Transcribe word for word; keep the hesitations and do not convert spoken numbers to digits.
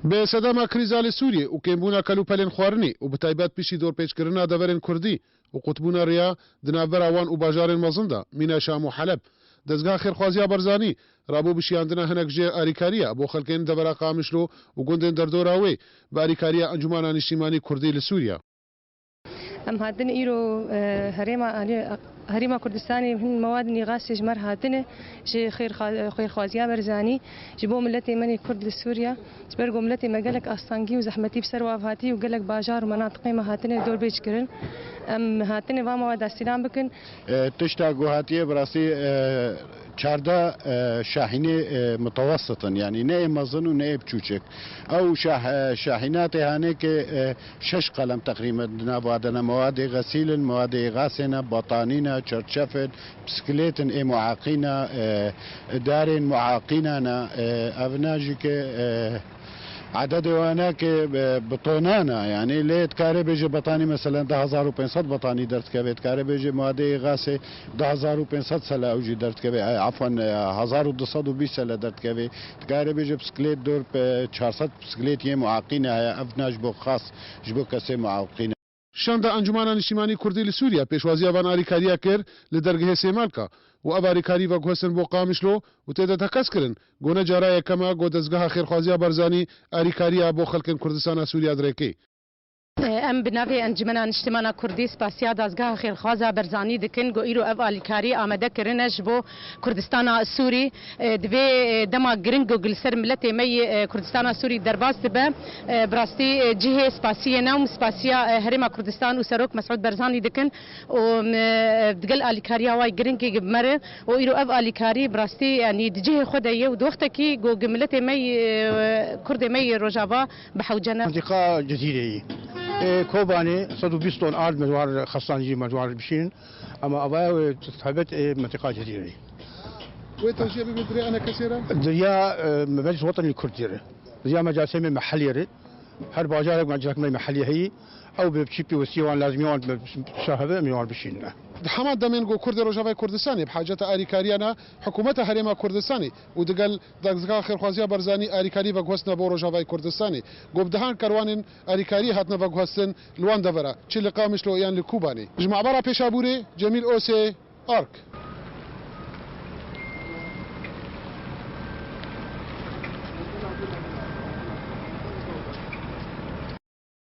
Bi sedema krîza li Sûriyê û kêmbûna kelûpelên xwarinê û bi taybet piştî dorpêçkirina deverên kurdî û qutbûna riya di navbera wan û bajarên mezin de, mîna Şam û Heleb, Dezgeha Xêrxwaziya Barzanî rabû bi şiyandina hinek jêr alîkariya bo xelkên devera Qamişlo û gundên derdora wê bi alîkariya Encûmena Niştîmanî Kurdî li Sûriye. Em hatin îro, e, herêma alî-, herêma Kurdistanê hin mewadên îxasê ji me re hatine, ji xêrxa-, xêrxwaziya Barzanî, ji bo miletê me yê Kurd li Sûriye, ji ber ku miletê me gelek astengî û zehmetî bi ser wan hatî û gelek bajar û menatiqê me hatine dorbêç kirin. Em hatine va mewada sîlan bikin. E, tişta ku hatiye bi rastî, e, çardeh, e, şahînê, e, mutewessit in, yanî ne yê mezin û ne yê biçûçik. Ew şah-, e, şahîna tê hanê ke, e, şeş qelem teqrîben di nav wa de ne, mewadê xesîl in, mewadê îxasê ne, betanî ne, çerçef in, bisiklêt in ê muaqî ne, e, darên muaqî ne ne, e, ev ne jî ke, e, Ededê wan e ke, e, bi tonan e, yanî lê dikare bêje betanî, meselen, du hezar û pênc sed betanî derdikeve, dikare bêje madeyê îxasê du hezar û pênc sed sele ew jî derdikeve, e, efwen, e, hezar û du sed û bîst sele derdikeve, dikare bêje bisiklêt dor, e, çar sed bisiklêt yê muaqî ne heye, ev ne ji bo xas, ji bo kesê muaqî ne. Şanda Encûmena Niştîmanî Kurdî li Sûriye pêşwaziya van alîkariya kir li dergehê Sêmalka û ev alîkarî veguhestin bo Qamişlo û tê de tekez kirin ku ne cara yekem e ku Dezgeha Xêrxwaziya Barzanî alîkariya bo xelkên Kurdistana Sûriye dirêkê. Em bi navê Encûmena Niştîmana Kurdî spasiya Dezgeha Xêrxwaza Barzanî dikin ku îro ev alîkarî amade kirine ji bo Kurdistana Sûrî. E, di vê, e, dema giring ku li ser miletê me yê, e, Kurdistana Sûrî derbas dibe, e, bi rastî, e, cihê spasiyê ne û spasiya, e, Herêma Kurdistan û Serok Mesûd Barzanî dikin û, e, digel alîkariya wayî giringî bi me re û îro ev alîkarî bi rastî, yanî di cihê xwe de ye û di wextekî ku gi miletê me yê, e, Kurdê me yê Rojava bi hewce ne. Mentiqa Cezîreyê. E, Kobanê sed û bîst ton ard me ji wan re xestanî jî me ji wan re bişînin. Ama avaya wê taybet ê mentiqa Cezîreyê. Wê tewziye bibe dirê ene kesê re? Diriya, e, Meclis Wetenî Kurd jê re. Diriya mecasê me mehelliyê re. Her bajarek meclisek me mehelliyê heyî. Ew bi çî pêwistiyê wan, lazimiyê wan şahebe em ê wan bişînine. Di heman demên ku Kurdê Rojavayê Kurdistanê bi haceta alîkariya ne, hikûmeta Herêma Kurdistanê û digel Dezgeha Xêrxwaziya Barzanî alîkarî veguhestine bo Rojavayê Kurdistanê. Ku bi dehan kerwanên alîkariyê hatine veguhestin li wan devera, çi li Qamişlo yan li Kobanê. Ji mabera Pêşabûrê, Cemîl Osê, Ark.